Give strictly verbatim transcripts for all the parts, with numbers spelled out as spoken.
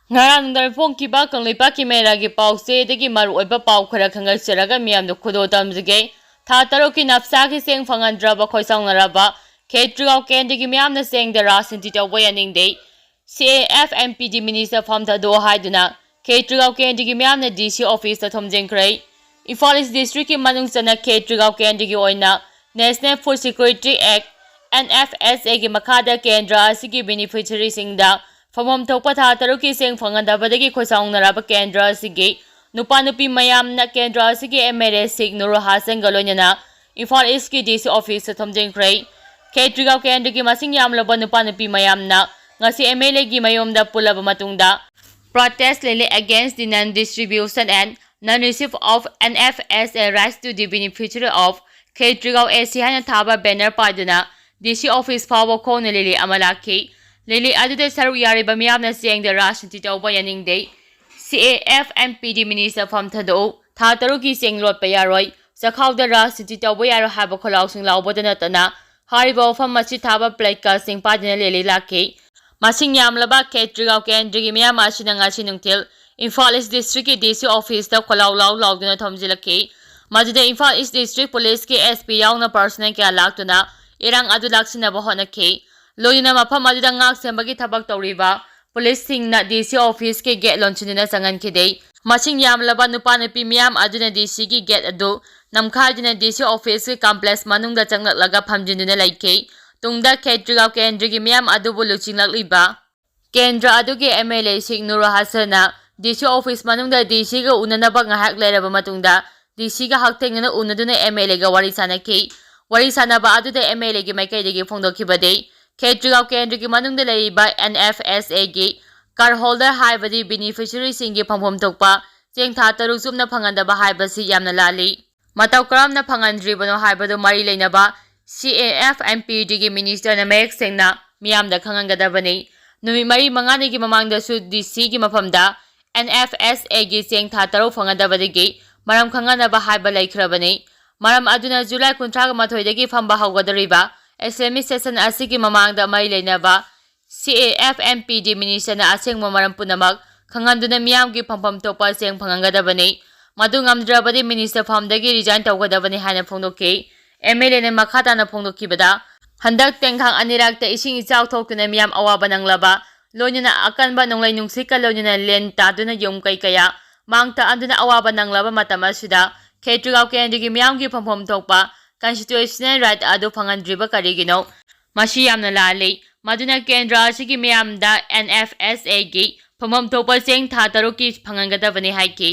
ꯉꯔꯥꯡ ꯅꯨꯡꯗꯥꯡ ꯐꯣꯡꯈꯤꯕ ꯀꯪꯂꯩꯄꯥꯛꯀꯤ ꯃꯦꯔꯥꯒꯤ ꯄꯥꯎꯆꯦꯗꯒꯤ ꯃꯔꯨꯑꯣꯏꯕ ꯄꯥꯎ ꯈꯔ ꯈꯪꯒꯠꯆꯔꯒ ꯃꯤꯌꯥꯝꯗ ꯈꯨꯗꯣꯜ ꯇꯝꯖꯒꯦ꯫ ꯊꯥ ꯇꯔꯨꯛꯀꯤ ꯅꯞꯁꯥꯒꯤ ꯆꯦꯡ ꯐꯪꯍꯟꯗ꯭ꯔꯕ ꯈꯣꯏꯁꯥꯎꯅꯔꯕ ꯈꯦꯇ꯭ꯔꯤꯒꯥꯎ ꯀꯦꯟꯗ꯭ꯔꯒꯤ ꯃꯤꯌꯥꯝꯅ ꯆꯦꯡꯗ ꯔꯥꯖꯅꯤꯇꯤ ꯇꯧꯕ ꯌꯥꯅꯤꯡꯗꯦ꯫ C A F M P D minister ꯐꯝ ꯊꯥꯗꯣꯛꯑꯣ ꯍꯥꯏꯗꯨꯅ ꯈꯦꯇ꯭ꯔꯤꯒꯥꯎ ꯀꯦꯟꯗ꯭ꯔꯒꯤ ꯃꯤꯌꯥꯝꯅ D C office ꯇ ꯊꯣꯝꯖꯤꯟꯈ꯭ꯔꯦ꯫ ꯏꯝꯐꯥꯜ East district ꯀꯤ ꯃꯅꯨꯡ ꯆꯟꯅ ꯈꯦꯇ꯭ꯔꯤꯒꯥꯎ ꯀꯦꯟꯗ꯭ꯔꯒꯤ ꯑꯣꯏꯅ National Food Security Act, N F S A ꯒꯤ ꯃꯈꯥꯗ ꯀꯦꯟꯗ꯭ꯔ ꯑꯁꯤꯒꯤ beneficiary ꯁꯤꯡꯗ ꯐꯪꯐꯝ ꯊꯣꯛꯄ ꯊꯥ ꯇꯔꯨꯛꯀꯤ ꯆꯦꯡ ꯐꯪꯍꯟꯗꯕꯗꯒꯤ ꯈꯣꯏꯁꯥꯎꯅꯔꯕ ꯀꯦꯟꯗ꯭ꯔ ꯑꯁꯤꯒꯤ ꯅꯨꯄꯥ ꯅꯨꯄꯤ ꯃꯌꯥꯝꯅ ꯀꯦꯟꯗ꯭ꯔ ꯑꯁꯤꯒꯤ M L A ꯁꯤꯛ ꯅꯨꯔ ꯍꯥꯁꯟꯒ ꯂꯣꯏꯅꯅ ꯏꯝꯐꯥꯜ East ꯀꯤ D C office ꯇ ꯊꯣꯝꯖꯤꯟꯈ꯭ꯔꯦ꯫ ꯈꯦꯇ꯭ꯔꯤꯒꯥꯎ ꯀꯦꯟꯗ꯭ꯔꯒꯤ ꯃꯁꯤꯡ ꯌꯥꯝꯂꯕ ꯅꯨꯄꯥ ꯅꯨꯄꯤ ꯃꯌꯥꯝꯅ ꯉꯁꯤ M L A ꯒꯤ ꯃꯌꯨꯝꯗ ꯄꯨꯜꯂꯕ ꯃꯇꯨꯡꯗ protest lily against the non distribution and non receipt of N F S A rice to the beneficiary of Khetrigao A C ꯍꯥꯏꯅ ꯊꯥꯕ banner ꯄꯥꯏꯗꯨꯅ D C office ꯐꯥꯎꯕ ꯈꯣꯡꯅ ꯂꯤꯂꯤ ꯑꯃ ꯂꯥꯛꯈꯤ꯫ ꯂꯤꯂꯤ ꯑꯗꯨꯗ ꯁꯔꯨꯛ ꯌꯥꯔꯤꯕ ꯃꯤꯌꯥꯝꯅ ꯆꯦꯡꯗ ꯔꯥꯖꯅꯤꯇꯤ ꯇꯧꯕ ꯌꯥꯅꯤꯡꯗꯦ꯫ C A F M P D minister ꯐꯝ ꯊꯥꯗꯣꯛꯎ꯫ ꯊꯥ ꯇꯔꯨꯛꯀꯤ ꯆꯦꯡ ꯂꯣꯠꯄ ꯌꯥꯔꯣꯏ꯫ ꯆꯈꯥꯎꯗ ꯔꯥꯖꯅꯤꯇꯤ ꯇꯧꯕ ꯌꯥꯔꯣꯏ ꯍꯥꯏꯕ ꯈꯣꯜꯂꯥꯎꯁꯤꯡ ꯂꯥꯎꯕꯗ ꯅꯠꯇꯅ ꯍꯥꯏꯔꯤꯕ ꯋꯥꯐꯝ ꯑꯁꯤ ꯊꯥꯕ placard ꯁꯤꯡ ꯄꯥꯏꯗꯨꯅ ꯂꯤꯂꯤ ꯂꯥꯛꯈꯤ꯫ ꯃꯁꯤꯡ ꯌꯥꯝꯂꯕ ꯈꯦꯇ꯭ꯔꯤꯒꯥꯎ ꯀꯦꯟꯗ꯭ꯔꯒꯤ ꯃꯤꯌꯥꯝ ꯑꯁꯤꯅ ꯉꯁꯤ ꯅꯨꯡꯊꯤꯜ ꯏꯝꯐꯥꯜ East district ꯀꯤ D C office ꯇ ꯈꯣꯜꯂꯥꯎ ꯂꯥꯎ ꯂꯥꯎꯗꯨꯅ ꯊꯣꯝꯖꯤꯜꯂꯛꯈꯤ꯫ ꯃꯗꯨꯗ ꯏꯝꯐꯥꯜ East district police ꯀꯤ S P ꯌꯥꯎꯅ personnel ꯀꯌꯥ ꯂꯥꯛꯇꯨꯅ ꯏꯔꯥꯡ ꯑꯗꯨ ꯂꯥꯛꯁꯤꯟꯅꯕ ꯍꯣꯠꯅꯈꯤ꯫ ꯂꯣꯏꯅꯅ ꯃꯐꯝ ꯑꯗꯨꯗ ꯉꯥꯛ ꯁꯦꯟꯕꯒꯤ ꯊꯕꯛ ꯇꯧꯔꯤꯕ police ꯁꯤꯡꯅ D C office ꯀꯤ gate ꯂꯣꯟꯁꯤꯟꯗꯨꯅ ꯆꯪꯍꯟꯈꯤꯗꯦ꯫ ꯃꯁꯤꯡ ꯌꯥꯝꯂꯕ ꯅꯨꯄꯥ ꯅꯨꯄꯤ ꯃꯤꯌꯥꯝ ꯑꯗꯨꯅ D C ꯒꯤ gate ꯑꯗꯨ ꯅꯝꯈꯥꯏꯗꯨꯅ D C office ꯀꯤ complex ꯃꯅꯨꯡꯗ ꯆꯪꯂꯛꯂꯒ ꯐꯝꯖꯤꯟꯗꯨꯅ ꯂꯩꯈꯤ꯫ ꯇꯨꯡꯗ ꯈꯦꯇ꯭ꯔꯤꯒꯥꯎ ꯀꯦꯟꯗ꯭ꯔꯒꯤ ꯃꯤꯌꯥꯝ ꯑꯗꯨꯕꯨ ꯂꯨꯆꯤꯡꯂꯛꯂꯤꯕ ꯀꯦꯟꯗ꯭ꯔ ꯑꯗꯨꯒꯤ M L A six Nur ꯍꯥꯁꯟꯅ D C office ꯃꯅꯨꯡꯗ D C ꯒ ꯎꯅꯅꯕ ꯉꯥꯏꯍꯥꯛ ꯂꯩꯔꯕ ꯃꯇꯨꯡꯗ D C ꯒ ꯍꯛꯊꯦꯡꯅꯅ ꯎꯅꯗꯨꯅ M L A ꯒ ꯋꯥꯔꯤ ꯁꯥꯅꯈꯤ꯫ ꯋꯥꯔꯤ ꯁꯥꯅꯕ ꯑꯗꯨꯗ M L A ꯒꯤ ꯃꯥꯏꯀꯩꯗꯒꯤ ꯐꯣꯡꯗꯣꯛꯈꯤꯕꯗꯤ, ꯈꯦꯇ꯭ꯔꯤꯒꯥꯎ ꯀꯦꯟꯗ꯭ꯔꯒꯤ ꯃꯅꯨꯡꯗ ꯂꯩꯔꯤꯕ N F S A ꯒꯤ card holder ꯍꯥꯏꯕꯗꯤ beneficiary ꯁꯤꯡꯒꯤ ꯐꯪꯐꯝ ꯊꯣꯛꯄ ꯆꯦꯡ ꯊꯥ ꯇꯔꯨꯛ ꯆꯨꯞꯅ ꯐꯪꯍꯟꯗꯕ ꯍꯥꯏꯕꯁꯤ ꯌꯥꯝꯅ ꯂꯥꯜꯂꯤ꯫ ꯃꯇꯧ ꯀꯔꯝꯅ ꯐꯪꯍꯟꯗ꯭ꯔꯤꯕꯅꯣ ꯍꯥꯏꯕꯗꯨ ꯃꯔꯤ ꯂꯩꯅꯕ C A F M P D ꯒꯤ minister ꯅ ꯃꯌꯦꯛ ꯁꯦꯡꯅ ꯃꯤꯌꯥꯝꯗ ꯈꯪꯍꯟꯒꯗꯕꯅꯤ꯫ ꯅꯨꯃꯤꯠ ꯃꯔꯤ ꯃꯉꯥꯅꯤꯒꯤ ꯃꯃꯥꯡꯗꯁꯨ D C ꯒꯤ ꯃꯐꯝꯗ N F S A ꯒꯤ ꯆꯦꯡ ꯊꯥ ꯇꯔꯨꯛ ꯐꯪꯒꯗꯕꯗꯒꯤ ꯃꯔꯝ ꯈꯪꯍꯟꯅꯕ ꯍꯥꯏꯕ ꯂꯩꯈ꯭ꯔꯕꯅꯤ꯫ ꯃꯔꯝ ꯑꯗꯨꯅ July ꯀꯨꯟꯊ꯭ꯔꯥꯒ ꯃꯥꯊꯣꯏꯗꯒꯤ ꯐꯝꯕ ꯍꯧꯒꯗꯧꯔꯤꯕ assembly session ꯑꯁꯤꯒꯤ ꯃꯃꯥꯡꯗ ꯃꯔꯤ ꯂꯩꯅꯕ C A F M P D ministerꯅ ꯑꯁꯦꯡꯕ ꯃꯔꯝ ꯄꯨꯝꯅꯃꯛ ꯈꯪꯍꯟꯗꯨꯅ ꯃꯤꯌꯥꯝꯒꯤ ꯐꯪꯐꯝ ꯊꯣꯛꯄ ꯆꯦꯡ ꯐꯪꯍꯟꯒꯗꯕꯅꯤ꯫ ꯃꯗꯨ ꯉꯝꯗ꯭ꯔꯕꯗꯤ minister ꯐꯝꯗꯒꯤ resign ꯇꯧꯒꯗꯕꯅꯤ ꯍꯥꯏꯅ ꯐꯣꯡꯗꯣꯛꯈꯤ꯫ M L Aꯅ ꯃꯈꯥ ꯇꯥꯅ ꯐꯣꯡꯗꯣꯛꯈꯤꯕꯗ, ꯍꯟꯗꯛ ꯇꯦꯡꯈꯥꯡ ꯑꯅꯤꯔꯛꯇ ꯏꯁꯤꯡ ꯏꯆꯥꯎ ꯊꯣꯛꯇꯨꯅ ꯃꯤꯌꯥꯝ ꯑꯋꯥꯕ ꯅꯪꯂꯕ, ꯂꯣꯏꯅꯅ ꯑꯀꯟꯕ ꯅꯣꯡꯂꯩ ꯅꯨꯡꯁꯤꯠꯀ ꯂꯣꯏꯅꯅ ꯂꯦꯟ ꯇꯥꯗꯨꯅ ꯌꯨꯝ ꯀꯩ ꯀꯌꯥ ꯃꯥꯡ ꯇꯥꯛꯍꯟꯗꯨꯅ ꯑꯋꯥꯕ ꯅꯪꯂꯕ ꯃꯇꯝ ꯑꯁꯤꯗ ꯈꯦꯇ꯭ꯔꯤꯒꯥꯎ ꯀꯦꯟꯗ꯭ꯔꯒꯤ ꯃꯤꯌꯥꯝꯒꯤ ꯐꯪꯐꯝ ꯊꯣꯛꯄ constitutional right ꯑꯗꯨ ꯐꯪꯍꯟꯗ꯭ꯔꯤꯕ ꯀꯔꯤꯒꯤꯅꯣ? ꯃꯁꯤ ꯌꯥꯝꯅ ꯂꯥꯜꯂꯤ꯫ ꯃꯗꯨꯅ ꯀꯦꯟꯗ꯭ꯔ ꯑꯁꯤꯒꯤ ꯃꯤꯌꯥꯝꯗ N F S Aꯒꯤ ꯐꯪꯐꯝ ꯊꯣꯛꯄ ꯆꯦꯡ ꯊꯥ ꯇꯔꯨꯛꯀꯤ ꯐꯪꯍꯟꯒꯗꯕꯅꯤ ꯍꯥꯏꯈꯤ꯫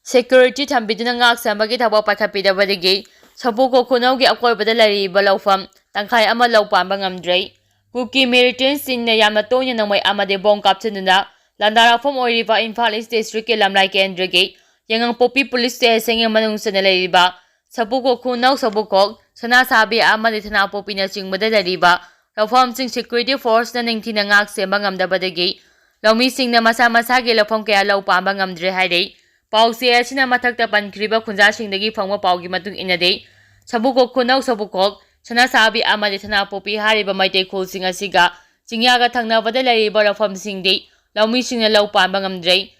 Security ꯊꯝꯕꯤꯗꯨꯅ ꯉꯥꯛ ꯁꯦꯟꯕꯒꯤ ꯊꯕꯛ ꯄꯥꯏꯈꯠꯄꯤꯗꯕꯗꯒꯤ ꯁꯕꯨ ꯀꯣꯈꯨꯅꯧꯒꯤ ꯑꯀꯣꯏꯕꯗ ꯂꯩꯔꯤꯕ ꯂꯧꯐꯝ ꯇꯪꯈꯥꯏ ꯑꯃ ꯂꯧ ꯄꯥꯟꯕ ꯉꯝꯗ꯭ꯔꯦ꯫ ꯀꯨꯀꯤ militantꯁꯤꯡꯅ ꯌꯥꯝꯅ ꯇꯣꯏꯅ ꯅꯣꯡꯃꯩ ꯑꯃꯗꯤ bomb ꯀꯥꯞꯁꯤꯟꯗꯨꯅ ꯂꯥꯟꯗꯥꯔꯛꯐꯝ ꯑꯣꯏꯔꯤꯕ ꯏꯝꯐꯥꯜ East Districtꯀꯤ ꯂꯝꯂꯥꯏ ꯀꯦꯟꯗ꯭ꯔꯒꯤ ꯌꯥꯏꯉꯪꯄꯣꯛꯄꯤ police stationꯒꯤ ꯃꯅꯨꯡ ꯆꯟꯅ ꯂꯩꯔꯤꯕ ꯁꯕꯨ ꯀꯣꯈꯨꯅꯧ, ꯁꯕꯨꯈꯣꯛ, ꯁꯅꯥꯁꯥꯕꯤ ꯑꯃꯗꯤ ꯊꯅꯥꯄꯣꯛꯄꯤꯅꯆꯤꯡꯕꯗ ꯂꯩꯔꯤꯕ ꯂꯧꯐꯝꯁꯤꯡ security forceꯅ ꯅꯤꯡꯊꯤꯅ ꯉꯥꯛ ꯁꯦꯟꯕ ꯉꯝꯗꯕꯗꯒꯤ ꯂꯧꯃꯤꯁꯤꯡꯅ ꯃꯁꯥ ꯃꯁꯥꯒꯤ ꯂꯧꯐꯝ ꯀꯌꯥ ꯂꯧ ꯄꯥꯟꯕ ꯉꯝꯗ꯭ꯔꯦ ꯍꯥꯏꯔꯤ꯫ ꯄꯥꯎꯆꯦ ꯑꯁꯤꯅ ꯃꯊꯛꯇ ꯄꯟꯈ꯭ꯔꯤꯕ ꯈꯨꯟꯖꯥꯁꯤꯡꯗꯒꯤ ꯐꯪꯕ ꯄꯥꯎꯒꯤ ꯃꯇꯨꯡ ꯏꯟꯅꯗꯤ, ꯁꯕꯨꯀꯣꯛ ꯈꯨꯅꯧ, ꯁꯕꯨꯀꯣꯛ, ꯁꯅꯥꯁꯥꯕꯤ ꯑꯃꯗꯤ ꯊꯅꯥꯄꯣꯛꯄꯤ ꯍꯥꯏꯔꯤꯕ ꯃꯩꯇꯩ ꯈꯨꯜꯁꯤꯡ ꯑꯁꯤꯒ ꯆꯤꯡꯌꯥꯒ ꯊꯪꯅꯕꯗ ꯂꯩꯔꯤꯕ ꯂꯧꯐꯝꯁꯤꯡꯗꯤ ꯂꯧꯃꯤꯁꯤꯡꯅ ꯂꯧ ꯄꯥꯟꯕ ꯉꯝꯗ꯭ꯔꯦ꯫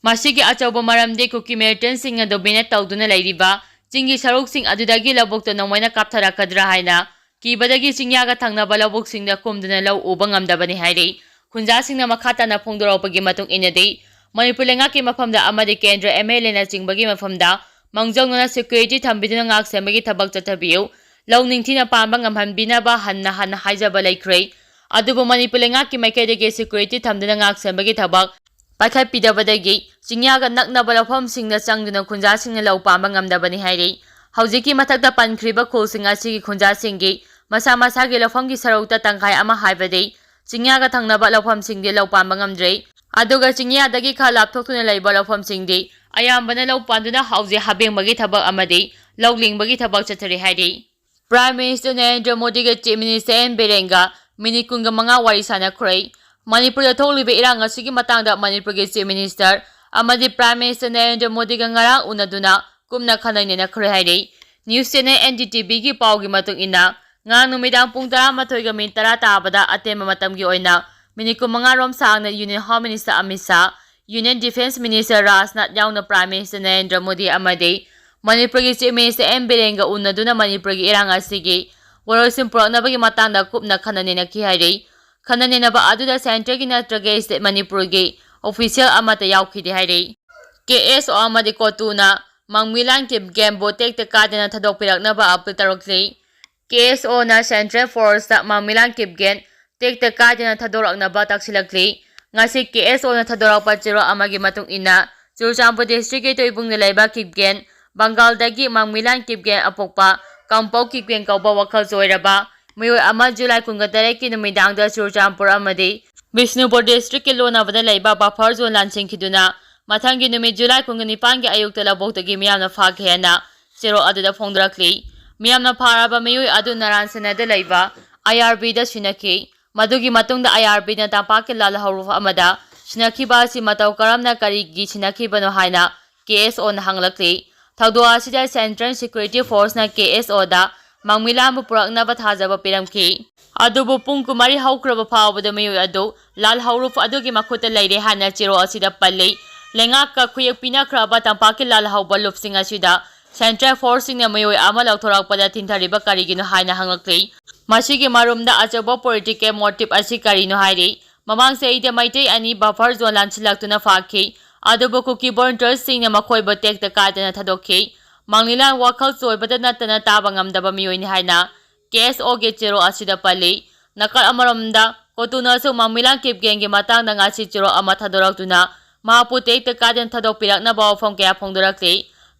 ꯃꯁꯤꯒꯤ ꯑꯆꯧꯕ ꯃꯔꯝꯗꯤ ꯀꯨꯀꯤ militantꯁꯤꯡꯅ dominate ꯇꯧꯗꯨꯅ ꯂꯩꯔꯤꯕ ꯆꯤꯡꯒꯤ ꯁꯔꯨꯛꯁꯤꯡ ꯑꯗꯨꯗꯒꯤ ꯂꯧꯕꯨꯛꯇ ꯅꯣꯡꯃꯩꯅ ꯀꯥꯞꯊꯔꯛꯀꯗ꯭ꯔꯥ ꯍꯥꯏꯅ ꯀꯤꯕꯗꯒꯤ ꯆꯤꯡꯌꯥꯒ ꯊꯪꯅꯕ ꯂꯧꯕꯨꯛꯁꯤꯡꯗ ꯀꯨꯝꯗꯨꯅ ꯂꯧ ꯎꯕ ꯉꯝꯗꯕꯅꯤ ꯍꯥꯏꯔꯤ꯫ ꯈꯨꯟꯖꯥꯁꯤꯡꯅ ꯃꯈꯥ ꯇꯥꯅ ꯐꯣꯡꯗꯣꯔꯛꯄꯒꯤ ꯃꯇꯨꯡ ꯏꯟꯅꯗꯤ, ꯃꯅꯤꯄꯨꯔ ꯂꯩꯉꯥꯛꯀꯤ ꯃꯐꯝꯗ ꯑꯃꯗꯤ ꯀꯦꯟꯗ꯭ꯔ M L Aꯅꯆꯤꯡꯕꯒꯤ ꯃꯐꯝꯗ ꯃꯥꯡꯖꯧꯅꯅ security ꯊꯝꯕꯤꯗꯨꯅ ꯉꯥꯛ ꯁꯦꯟꯕꯒꯤ ꯊꯕꯛ ꯆꯠꯊꯕꯤꯌꯨ꯫ ꯂꯧ ꯅꯤꯡꯊꯤꯅ ꯄꯥꯟꯕ ꯉꯝꯍꯟꯕꯤꯅꯕ ꯍꯟꯅ ꯍꯟꯅ ꯍꯥꯏꯖꯕ ꯂꯩꯈ꯭ꯔꯦ꯫ ꯑꯗꯨꯕꯨ ꯃꯅꯤꯄꯨꯔ ꯂꯩꯉꯥꯛꯀꯤ ꯃꯥꯏꯀꯩꯗꯒꯤ security ꯊꯝꯗꯨꯅ ꯉꯥꯛ ꯁꯦꯟꯕꯒꯤ ꯊꯕꯛ ꯄꯥꯏꯈꯠꯄꯤꯗꯕꯗꯒꯤ ꯆꯤꯡꯌꯥꯒ ꯅꯛꯅꯕ ꯂꯧꯐꯝꯁꯤꯡꯗ ꯆꯪꯗꯨꯅ ꯈꯨꯟꯖꯥꯁꯤꯡꯅ ꯂꯧ ꯄꯥꯟꯕ ꯉꯝꯗꯕꯅꯤ ꯍꯥꯏꯔꯤ꯫ ꯍꯧꯖꯤꯛꯀꯤ ꯃꯊꯛꯇ ꯄꯟꯈ꯭ꯔꯤꯕ ꯈꯨꯜꯁꯤꯡ ꯑꯁꯤꯒꯤ ꯈꯨꯟꯖꯥꯁꯤꯡꯒꯤ ꯃꯁꯥ ꯃꯁꯥꯒꯤ ꯂꯧꯐꯝꯒꯤ ꯁꯔꯨꯛꯇ ꯇꯪꯈꯥꯏ ꯑꯃ ꯍꯥꯏꯕꯗꯤ ꯆꯤꯡꯌꯥꯒ ꯊꯪꯅꯕ ꯂꯧꯐꯝꯁꯤꯡꯗꯤ ꯂꯧ ꯄꯥꯟꯕ ꯉꯝꯗ꯭ꯔꯦ꯫ ꯑꯗꯨꯒ ꯆꯤꯡꯌꯥꯗꯒꯤ ꯈꯔ ꯂꯥꯞꯊꯣꯛꯇꯨꯅ ꯂꯩꯕ ꯂꯧꯐꯝꯁꯤꯡꯗꯤ ꯑꯌꯥꯝꯕꯅ ꯂꯧ ꯄꯥꯟꯗꯨꯅ ꯍꯧꯖꯤꯛ ꯍꯥꯕꯦꯡꯕꯒꯤ ꯊꯕꯛ ꯑꯃꯗꯤ ꯂꯧ ꯂꯤꯡꯕꯒꯤ ꯊꯕꯛ ꯆꯠꯊꯔꯤ ꯍꯥꯏꯔꯤ꯫ Prime Minister Narendra ꯃꯣꯗꯤꯒ Chief Minister N ꯕꯤꯔꯦꯟꯒ minute ꯀꯨꯟꯒ ꯃꯉꯥ ꯋꯥꯔꯤ ꯁꯥꯟꯅꯈ꯭ꯔꯦ꯫ ꯃꯅꯤꯄꯨꯔꯗ ꯊꯣꯛꯂꯤꯕ ꯏꯔꯥꯡ ꯑꯁꯤꯒꯤ ꯃꯇꯥꯡꯗ ꯃꯅꯤꯄꯨꯔꯒꯤ Chief Minister ꯑꯃꯗꯤ Prime Minister ꯅꯔꯦꯟꯗ꯭ꯔ ꯃꯣꯗꯤꯒ ꯉꯔꯥꯡ ꯎꯅꯗꯨꯅ ꯀꯨꯞꯅ ꯈꯟꯅ ꯅꯩꯅꯈ꯭ꯔꯦ ꯍꯥꯏꯔꯤ꯫ News channel N D T Vꯒꯤ ꯄꯥꯎꯒꯤ ꯃꯇꯨꯡ ꯏꯟꯅ, ꯉꯔꯥꯡ ꯅꯨꯃꯤꯗꯥꯡ ꯄꯨꯡ ꯇꯔꯥꯃꯥꯊꯣꯏꯒ minute ꯇꯔꯥ ꯇꯥꯕꯗ ꯑꯇꯦꯟꯕ ꯃꯇꯝꯒꯤ ꯑꯣꯏꯅ ꯃꯤꯅꯤꯠ ꯀꯨꯟꯃꯉꯥ ꯔꯣꯝ ꯁꯥꯡꯅ Union Home Minister Amit Shah, Union Defence Minister Rajnath ꯌꯥꯎꯅ Prime Minister ꯅꯔꯦꯟꯗ꯭ꯔ ꯃꯣꯗꯤ ꯑꯃꯗꯤ ꯃꯅꯤꯄꯨꯔꯒꯤ Chief Minister ꯑꯦꯟ ꯕꯤꯔꯦꯟꯒ ꯎꯅꯗꯨꯅ ꯃꯅꯤꯄꯨꯔꯒꯤ ꯏꯔꯥꯡ ꯑꯁꯤꯒꯤ ꯋꯥꯔꯣꯏꯁꯤꯟ ꯄꯨꯔꯛꯅꯕꯒꯤ ꯃꯇꯥꯡꯗ ꯀꯨꯞꯅ ꯈꯟꯅ ꯅꯩꯅꯈꯤ ꯍꯥꯏꯔꯤ꯫ ꯈꯟꯅ ꯅꯩꯅꯕ ꯑꯗꯨꯗ centreꯒꯤ ꯅꯠꯇ꯭ꯔꯒ state ꯃꯅꯤꯄꯨꯔꯒꯤ official ꯑꯃꯠꯇ ꯌꯥꯎꯈꯤꯗꯦ ꯍꯥꯏꯔꯤ꯫ ꯀꯦ ꯑꯦꯁ ꯑꯣ ꯑꯃꯗꯤ ꯀꯣꯇꯨꯅ ꯃꯪꯃꯤꯂꯥꯟ ꯀꯤꯞꯒꯦꯟꯕꯨ ꯇꯦꯛꯇ ꯀꯥꯏꯗꯅ ꯊꯥꯗꯣꯛꯄꯤꯔꯛꯅꯕ appeal ꯇꯧꯔꯛꯂꯤ꯫ ꯀꯦ ꯑꯦꯁ ꯑꯣꯅ Central Forceꯇ ꯃꯪꯃꯤꯂꯥꯟ ꯀꯤꯞꯒꯦꯟ ꯇꯦꯛꯇ ꯀꯥꯏꯗꯅ ꯊꯥꯗꯣꯔꯛꯅꯕ ꯇꯛꯁꯤꯜꯂꯛꯂꯤ꯫ ꯉꯁꯤ ꯀꯦ ꯑꯦꯁ ꯑꯣꯅ ꯊꯥꯗꯣꯔꯛꯄ ꯆꯦꯔꯣꯜ ꯑꯃꯒꯤ ꯃꯇꯨꯡ ꯏꯟꯅ, ꯆꯨꯔꯆꯥꯟꯄꯨꯔ districtꯀꯤ ꯇꯣꯏꯕꯨꯡꯗ ꯂꯩꯕ ꯀꯤꯞꯒꯦꯟ, ꯕꯪꯒꯥꯜꯗꯒꯤ ꯃꯪꯃꯤꯂꯥꯟ ꯀꯤꯞꯒꯦꯟ ꯑꯄꯣꯛꯄ ꯀꯝꯄꯧ ꯀꯤꯞꯒꯦꯟ ꯀꯧꯕ ꯋꯥꯈꯜ ꯆꯣꯏꯔꯕ ꯃꯤꯑꯣꯏ ꯑꯃ July ꯀꯨꯟꯒ ꯇꯔꯦꯠꯀꯤ ꯅꯨꯃꯤꯗꯥꯡꯗ ꯆꯨꯔꯆꯥꯟꯄꯨꯔ ꯑꯃꯗꯤ ꯕꯤꯁꯅꯨꯄꯨꯔ districtꯀꯤ ꯂꯣꯟꯅꯕꯗ ꯂꯩꯕ buffer zone ꯂꯥꯟꯁꯤꯟꯈꯤꯗꯨꯅ, ꯃꯊꯪꯒꯤ ꯅꯨꯃꯤꯠ July ꯀꯨꯟꯒ ꯅꯤꯄꯥꯟꯒꯤ ꯑꯌꯨꯛꯇ ꯂꯧꯕꯨꯛꯇꯒꯤ ꯃꯤꯌꯥꯝꯅ ꯐꯥꯈꯤ ꯍꯥꯏꯅ ꯆꯦꯔꯣꯜ ꯑꯗꯨꯗ ꯐꯣꯡꯗꯣꯔꯛꯂꯤ꯫ ꯃꯤꯌꯥꯝꯅ ꯐꯥꯔꯕ ꯃꯤꯑꯣꯏ ꯑꯗꯨ ꯅꯔꯥꯟ ꯁꯦꯅꯥꯗ ꯂꯩꯕ ꯑꯥꯏ ꯑꯥꯔ ꯕꯤꯗ ꯁꯤꯟꯅꯈꯤ꯫ ꯃꯗꯨꯒꯤ ꯃꯇꯨꯡꯗ ꯑꯥꯏ ꯑꯥꯔ ꯕꯤꯅ ꯇꯝꯄꯥꯛꯀꯤ ꯂꯥꯜꯍꯧꯂꯨꯞ ꯑꯃꯗ ꯁꯤꯟꯅꯈꯤꯕ ꯑꯁꯤ ꯃꯇꯧ ꯀꯔꯝꯅ, ꯀꯔꯤꯒꯤ ꯁꯤꯟꯅꯈꯤꯕꯅꯣ ꯍꯥꯏꯅ ꯀꯦ ꯑꯦꯁ ꯑꯣꯅ ꯍꯪꯂꯛꯂꯤ꯫ ꯊꯧꯗꯣꯛ ꯑꯁꯤꯗ Central Security Forceꯅ ꯀꯦ ꯑꯦꯁ ꯑꯣꯗ ꯃꯪꯃꯤꯂꯥꯟꯕꯨ ꯄꯨꯔꯛꯅꯕ ꯊꯥꯖꯕ ꯄꯤꯔꯝꯈꯤ꯫ ꯑꯗꯨꯕꯨ ꯄꯨꯡ ꯀꯨꯟꯃꯔꯤ ꯍꯧꯈ꯭ꯔꯕ ꯐꯥꯎꯕꯗ ꯃꯤꯑꯣꯏ ꯑꯗꯨ ꯂꯥꯜꯍꯧꯂꯨꯞ ꯑꯗꯨꯒꯤ ꯃꯈꯨꯠꯇ ꯂꯩꯔꯦ ꯍꯥꯏꯅ ꯆꯦꯔꯣꯜ ꯑꯁꯤꯗ ꯄꯜꯂꯤ꯫ ꯂꯩꯉꯥꯛꯀ ꯈꯨꯌꯦꯛ ꯄꯤꯅꯈ꯭ꯔꯕ ꯇꯝꯄꯥꯛꯀꯤ ꯂꯥꯜꯍꯧꯕ ꯂꯨꯞꯁꯤꯡ ꯑꯁꯤꯗ Central Forceꯁꯤꯡꯅ ꯃꯤꯑꯣꯏ ꯑꯃ ꯂꯧꯊꯣꯔꯛꯄꯗ ꯊꯤꯡꯊꯔꯤꯕ ꯀꯔꯤꯒꯤꯅꯣ ꯍꯥꯏꯅ ꯍꯪꯂꯛꯂꯤ꯫ ꯃꯁꯤꯒꯤ ꯃꯔꯨꯝꯗ ꯑꯆꯧꯕ political motive ꯑꯁꯤ ꯀꯔꯤꯅꯣ ꯍꯥꯏꯔꯤ꯫ ꯃꯃꯥꯡ ꯆꯍꯤꯗ ꯃꯩꯇꯩ ꯑꯅꯤ buffer zone ꯂꯥꯟꯁꯤꯜꯂꯛꯇꯨꯅ ꯐꯥꯈꯤ, ꯑꯗꯨꯕꯨ ꯀꯨꯀꯤ volunteersꯁꯤꯡꯅ ꯃꯈꯣꯏꯕꯨ ꯇꯦꯛꯇ ꯀꯥꯏꯗꯅ ꯊꯥꯗꯣꯛꯈꯤ꯫ ꯃꯪꯂꯤꯂꯥꯟ ꯋꯥꯈꯜ ꯆꯣꯏꯕꯗ ꯅꯠꯇꯅ ꯇꯥꯕ ꯉꯝꯗꯕ ꯃꯤꯑꯣꯏꯅꯤ ꯍꯥꯏꯅ ꯀꯦ ꯑꯦꯁ ꯑꯣꯒꯤ ꯆꯦꯔꯣꯜ ꯑꯁꯤꯗ ꯄꯜꯂꯤ꯫ ꯅꯥꯀꯜ ꯑꯃꯔꯣꯝꯗ, ꯀꯣꯇꯨꯅꯁꯨ ꯃꯪꯃꯤꯂꯥꯟ ꯀꯤꯞꯒꯦꯟꯒꯤ ꯃꯇꯥꯡꯗ ꯉꯁꯤ ꯆꯦꯔꯣꯜ ꯑꯃ ꯊꯥꯗꯣꯔꯛꯇꯨꯅ ꯃꯍꯥꯛꯄꯨ ꯇꯦꯛꯇ ꯀꯥꯏꯗꯅ ꯊꯥꯗꯣꯛꯄꯤꯔꯛꯅꯕ ꯋꯥꯐꯝ ꯀꯌꯥ ꯐꯣꯡꯗꯣꯔꯛꯂꯤ꯫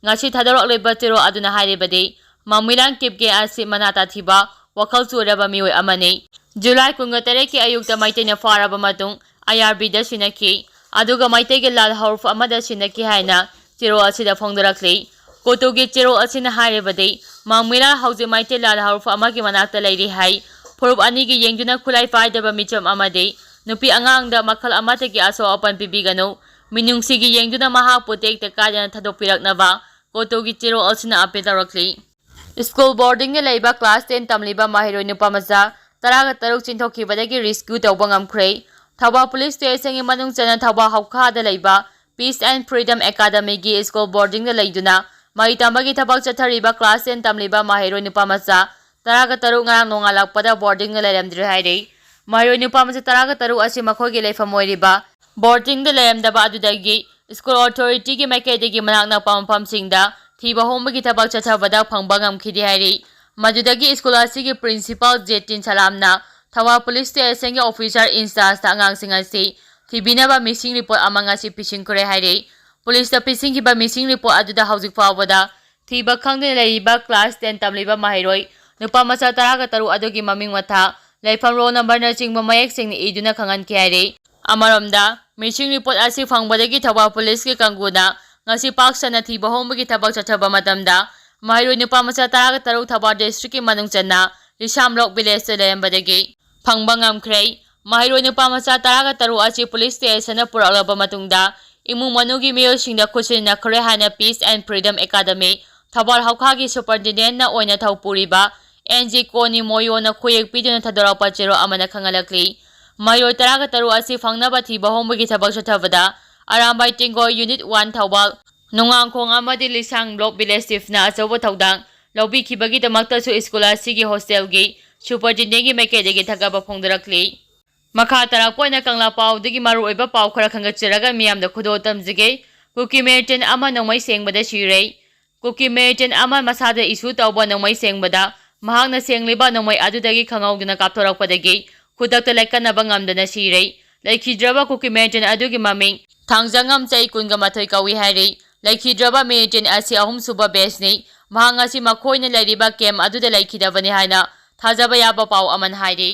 ꯉꯁꯤ ꯊꯥꯗꯣꯔꯛꯂꯤꯕ ꯆꯦꯔꯣꯜ ꯑꯗꯨꯅ ꯍꯥꯏꯔꯤꯕꯗꯤ, ꯃꯪꯃꯤꯂꯥꯟ ꯀꯤꯞꯒꯦꯟ ꯑꯁꯤ ꯃꯅꯥ ꯇꯥꯊꯤꯕ, ꯋꯥꯈꯜ ꯆꯣꯏꯔꯕ ꯃꯤꯑꯣꯏ ꯑꯃꯅꯤ꯫ July ꯀꯨꯟꯒ ꯇꯔꯦꯠꯀꯤ ꯑꯌꯨꯛꯇ ꯃꯩꯇꯩꯅ ꯐꯥꯔꯕ ꯃꯇꯨꯡ ꯑꯥꯏ ꯑꯥꯔ ꯕꯤꯗ ꯁꯤꯟꯅꯈꯤ, ꯑꯗꯨꯒ ꯃꯩꯇꯩꯒꯤ ꯂꯥꯜꯍꯧꯂꯨꯞ ꯑꯃꯗ ꯁꯤꯟꯅꯈꯤ ꯍꯥꯏꯅ ꯆꯦꯔꯣꯜ ꯑꯁꯤꯗ ꯐꯣꯡꯗꯣꯔꯛꯂꯤ꯫ ꯀꯣꯇꯨꯒꯤ ꯆꯦꯔꯣꯜ ꯑꯁꯤꯅ ꯍꯥꯏꯔꯤꯕꯗꯤ, ꯃꯪꯃꯤꯂꯥꯟ ꯍꯧꯖꯤꯛ ꯃꯩꯇꯩ ꯂꯥꯜꯍꯧꯂꯨꯞ ꯑꯃꯒꯤ ꯃꯅꯥꯛꯇ ꯂꯩꯔꯤ ꯍꯥꯏ꯫ ꯐꯨꯔꯨꯞ ꯑꯅꯤꯒꯤ ꯌꯦꯡꯗꯨꯅ ꯈꯨꯠꯂꯥꯏ ꯄꯥꯏꯗꯕ ꯃꯤꯆꯝ ꯑꯃꯗꯤ ꯅꯨꯄꯤ ꯑꯉꯥꯡꯗ ꯃꯈꯜ ꯑꯃꯠꯇꯒꯤ ꯑꯁꯣꯛ ꯑꯄꯟ ꯄꯤꯕꯤꯒꯅꯨ꯫ ꯃꯤꯅꯨꯡꯁꯤꯒꯤ ꯌꯦꯡꯗꯨꯅ ꯃꯍꯥꯛꯄꯨ ꯇꯦꯛꯇ ꯀꯥꯏꯗꯅ ꯊꯥꯗꯣꯛꯄꯤꯔꯛꯅꯕ ꯀꯣꯇꯨꯒꯤ ꯆꯦꯔꯣꯜ ꯑꯁꯤꯅ appeal ꯇꯧꯔꯛꯂꯤ꯫ School boardingꯗ ꯂꯩꯕ class ten ꯇꯝꯂꯤꯕ ꯃꯍꯩꯔꯣꯏ ꯅꯨꯄꯥꯃꯆꯥ ꯇꯔꯥꯒ ꯇꯔꯨꯛ ꯆꯦꯟꯊꯣꯛꯈꯤꯕꯗꯒꯤ rescue ꯇꯧꯕ ꯉꯝꯈ꯭ꯔꯦ꯫ ꯊꯧꯕꯥꯜ Police Station ꯒꯤ ꯃꯅꯨꯡ ꯆꯟꯅ ꯊꯧꯕꯥꯜ ꯍꯧꯈꯥꯗ ꯂꯩꯕ Peace and Freedom Academy ꯒꯤ school boarding ꯗ ꯂꯩꯗꯨꯅ ꯃꯍꯩ ꯇꯝꯕꯒꯤ ꯊꯕꯛ ꯆꯠꯊꯔꯤꯕ class ten ꯇꯝꯂꯤꯕ ꯃꯍꯩꯔꯣꯏ ꯅꯨꯄꯥ ꯃꯆꯥ ꯇꯔꯥꯒ ꯇꯔꯨꯛ ꯉꯔꯥꯡ ꯅꯣꯡꯉꯥꯜꯂꯛꯄꯗ boarding ꯗ ꯂꯩꯔꯝꯗ꯭ꯔꯦ ꯍꯥꯏꯔꯤ꯫ ꯃꯍꯩꯔꯣꯏ ꯅꯨꯄꯥ ꯃꯆꯥ ꯇꯔꯥꯒ ꯇꯔꯨꯛ ꯑꯁꯤ ꯃꯈꯣꯏꯒꯤ ꯂꯩꯐꯝ ꯑꯣꯏꯔꯤꯕ boarding ꯗ ꯂꯩꯔꯝꯗꯕ ꯑꯗꯨꯗꯒꯤ school authority ꯒꯤ ꯃꯥꯏꯀꯩꯗꯒꯤ ꯃꯅꯥꯛ ꯅꯛꯄ ꯃꯐꯝꯁꯤꯡꯗ ꯊꯤꯕ ꯍꯨꯝꯕꯒꯤ ꯊꯕꯛ ꯆꯠꯊꯕꯗ ꯐꯪꯕ ꯉꯝꯈꯤꯗꯦ ꯍꯥꯏꯔꯤ꯫ ꯃꯗꯨꯗꯒꯤ school ꯑꯁꯤꯒꯤ principal ꯖꯦꯇꯤꯟ ꯁꯂꯥꯝꯅ ꯊꯧꯕꯥꯜ Police Station ꯒꯤ officer in charge ꯇ ꯑꯉꯥꯡꯁꯤꯡ ꯑꯁꯤ ꯊꯤꯕꯤꯅꯕ missing report ꯑꯃ ꯉꯁꯤ ꯄꯤꯁꯤꯟꯈ꯭ꯔꯦ ꯍꯥꯏꯔꯤ꯫ Police ꯇ ꯄꯤꯁꯤꯟꯈꯤꯕ missing report ꯑꯗꯨꯗ ꯍꯧꯖꯤꯛ ꯐꯥꯎꯕꯗ ꯊꯤꯕ ꯈꯪꯗꯅ ꯂꯩꯔꯤꯕ class ten ꯇꯝꯂꯤꯕ ꯃꯍꯩꯔꯣꯏ ꯅꯨꯄꯥ ꯃꯆꯥ ꯇꯔꯥꯒ ꯇꯔꯨꯛ ꯑꯗꯨꯒꯤ ꯃꯃꯤꯡ ꯃꯊꯥ, ꯂꯩꯐꯝ, roll number ꯅꯆꯤꯡꯕ ꯃꯌꯦꯛ ꯁꯦꯡꯅ ꯏꯗꯨꯅ ꯈꯪꯍꯟꯈꯤ ꯍꯥꯏꯔꯤ꯫ ꯑꯃꯔꯣꯝꯗ, missing report ꯑꯁꯤ ꯐꯪꯕꯗꯒꯤ ꯊꯧꯕꯥꯜ Police ꯀꯤ ꯀꯥꯡꯕꯨꯅ ꯉꯁꯤ ꯄꯥꯛ ꯁꯟꯅ ꯊꯤꯕ ꯍꯨꯝꯕꯒꯤ ꯊꯕꯛ ꯆꯠꯊꯕ ꯃꯇꯝꯗ, ꯃꯍꯩꯔꯣꯏ ꯅꯨꯄꯥ ꯃꯆꯥ ꯇꯔꯥꯒ ꯇꯔꯨꯛ ꯊꯧꯕꯥꯜ district ꯀꯤ ꯃꯅꯨꯡ ꯆꯟꯅ ꯂꯤꯁꯥꯝ Block Village ꯇ ꯂꯩꯔꯝꯕꯗꯒꯤ ꯐꯪꯕ ꯉꯝꯈ꯭ꯔꯦ꯫ ꯃꯍꯩꯔꯣꯏ ꯅꯨꯄꯥ ꯃꯆꯥ ꯇꯔꯥꯒ ꯇꯔꯨꯛ ꯑꯁꯤ Police Station ꯗ ꯄꯨꯔꯛꯂꯕ ꯃꯇꯨꯡꯗ, ꯏꯃꯨꯡ ꯃꯅꯨꯡꯒꯤ ꯃꯤꯑꯣꯏꯁꯤꯡꯗ ꯈꯨꯠꯁꯤꯟꯅꯈ꯭ꯔꯦ ꯍꯥꯏꯅ Peace and Freedom Academy Thoubal ꯍꯧꯈꯥꯒꯤ superintendent ꯅ ꯑꯣꯏꯅ ꯊꯧ ꯄꯨꯔꯤꯕ ꯑꯦꯟ ꯖꯤ ꯀꯣꯅꯤ ꯃꯣꯌꯣꯅ ꯈꯨꯌꯦꯛ ꯄꯤꯗꯨꯅ ꯊꯥꯗꯣꯔꯛꯄ ꯆꯦꯔꯣꯜ ꯑꯃꯅ ꯈꯪꯍꯜꯂꯛꯂꯤ꯫ ꯃꯍꯩꯔꯣꯏ ꯇꯔꯥꯒ ꯇꯔꯨꯛ ꯑꯁꯤ ꯐꯪꯅꯕ ꯊꯤꯕ ꯍꯨꯝꯕꯒꯤ ꯊꯕꯛ ꯆꯠꯊꯕꯗ ꯑꯔꯥꯝꯕꯥꯏ ꯇꯦꯡꯒꯣꯜ Unit one ꯊꯧꯕꯥꯜ, ꯅꯨꯡꯉꯥꯡꯈꯣꯡ ꯑꯃꯗꯤ ꯂꯤꯁꯥꯡ Block Village Chief ꯅ ꯑꯆꯧꯕ ꯊꯧꯗꯥꯡ ꯂꯧꯕꯤꯈꯤꯕꯒꯤꯗꯃꯛꯇꯁꯨ school ꯑꯁꯤꯒꯤ hostel ꯒꯤ superintendent ꯀꯤ ꯃꯥꯏꯀꯩꯗꯒꯤ ꯊꯥꯒꯠꯄ ꯐꯣꯡꯗꯣꯔꯛꯂꯤ꯫ ꯃꯈꯥ ꯇꯥꯔꯛꯄ ꯑꯣꯏꯅ ꯀꯪꯂꯥ ꯄꯥꯎꯗꯒꯤ ꯃꯔꯨꯑꯣꯏꯕ ꯄꯥꯎ ꯈꯔ ꯈꯟꯒꯠꯆꯔꯒ ꯃꯤꯌꯥꯝꯗ ꯈꯨꯗꯣꯜ ꯇꯝꯖꯒꯦ꯫ ꯀꯨꯀꯤ militant ꯑꯃ ꯅꯣꯡꯃꯩ ꯁꯦꯡꯕꯗ ꯁꯤꯔꯦ꯫ ꯀꯨꯀꯤ militant ꯑꯃ ꯃꯁꯥꯗ issue ꯇꯧꯕ ꯅꯣꯡꯃꯩ ꯁꯦꯡꯕꯗ ꯃꯍꯥꯛꯅ ꯁꯦꯡꯂꯤꯕ ꯅꯣꯡꯃꯩ ꯑꯗꯨꯗꯒꯤ ꯈꯪꯍꯧꯗꯅ ꯀꯥꯞꯊꯣꯔꯛꯄꯗꯒꯤ ꯈꯨꯗꯛꯇ ꯂꯥꯏꯀꯠꯅꯕ ꯉꯝꯗꯅ ꯁꯤꯔꯦ꯫ ꯂꯩꯈꯤꯗ꯭ꯔꯕ ꯀꯨꯀꯤ militant ꯑꯗꯨꯒꯤ ꯃꯃꯤꯡ ꯊꯥꯡꯖꯉꯝ ꯆꯍꯤ ꯀꯨꯟꯒ ꯃꯥꯊꯣꯏ ꯀꯧꯏ ꯍꯥꯏꯔꯤ꯫ ꯂꯩꯈꯤꯗ꯭ꯔꯕ militant ꯑꯁꯤ ꯑꯍꯨꯝꯁꯨꯕ batch ꯅꯤ꯫ ꯃꯍꯥꯛ ꯉꯁꯤ ꯃꯈꯣꯏꯅ ꯂꯩꯔꯤꯕ camp ꯑꯗꯨꯗ ꯂꯩꯈꯤꯗꯕꯅꯤ ꯍꯥꯏꯅ ꯊꯥꯖꯕ ꯌꯥꯕ ꯄꯥꯎ ꯑꯃꯅ ꯍꯥꯏꯔꯤ꯫